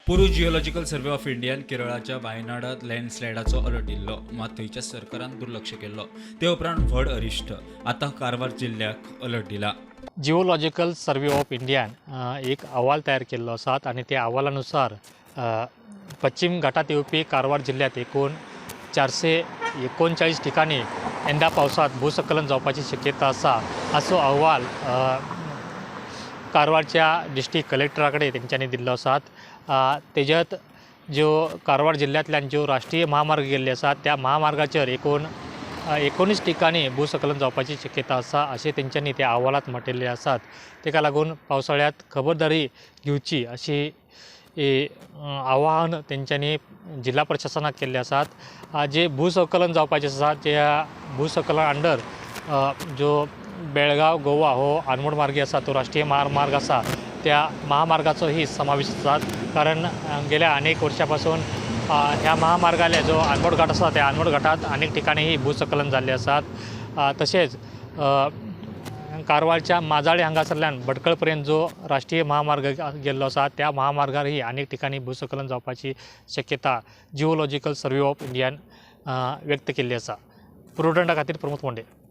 पोरू geological survey of इंडियान केरळाच्या वायनाडात लँडस्लायडाचो alert दिल्लो, मात थंयच्या सरकारान दुर्लक्ष केल्लो. ते उपरांत व्हड अरिश्ट आतां कारवार जिल्ल्याक अलर्ट दिला. जिओलॉजिकल सर्वे ऑफ इंडियान एक अहवाल तयार केल्लो आसात आनी त्या अहवालानुसार पश्चिम घाटात येवपी कारवार जिल्ल्यांत एकूण 439 ठिकाणी यंदा पावसात भूस्खलन जावपाची शक्यता आसा असो अहवाल कारवारच्या डिस्ट्रिक्ट कलेक्टरा कडेन तेंच्यांनी दिल्लो आसात. तेज्यात ज्यो कारवार जिल्ल्यांतल्यान ज्यो राष्ट्रीय महामार्ग गेल्ले आसात त्या महामार्गाचेर एकूण 19 ठिकाणी भूस्खलन जावपाची शक्यता आसा अशें तेंच्यांनी त्या अहवालात म्हटिल्लें आसात. तेका लागून पावसाळ्यांत खबरदारी घेवची अशी आवाहन तेंच्यांनी जिल्हा प्रशासनाक केल्लें आसात. जे भूसंकलन जावपाचें आसा त्या भूसंकलन अंडर जो बेळगांव गोवा हो आनमोड मार्गी आसा तो राष्ट्रीय महामार्ग आसा त्या महामार्गाचोही समावेश आसा, कारण गेल्या अनेक वर्षां पासून ह्या महामार्गाले जो आनमोड घाट आसा त्या आनमोड घाटात अनेक ठिकाणीही भूसंकलन जाल्लें आसात. तशेंच कारवारच्या माजाळे हांगासरल्यान भटकळ पर्यंत जो राष्ट्रीय महामार्ग गेल्लो आसा त्या महामार्गारही अनेक ठिकाणी भूसंकलन जावपाची शक्यता जिओलॉजिकल सर्वे ऑफ इंडियान व्यक्त केल्ली आसा. प्रुडंटा खातीर प्रमोद मोंडे.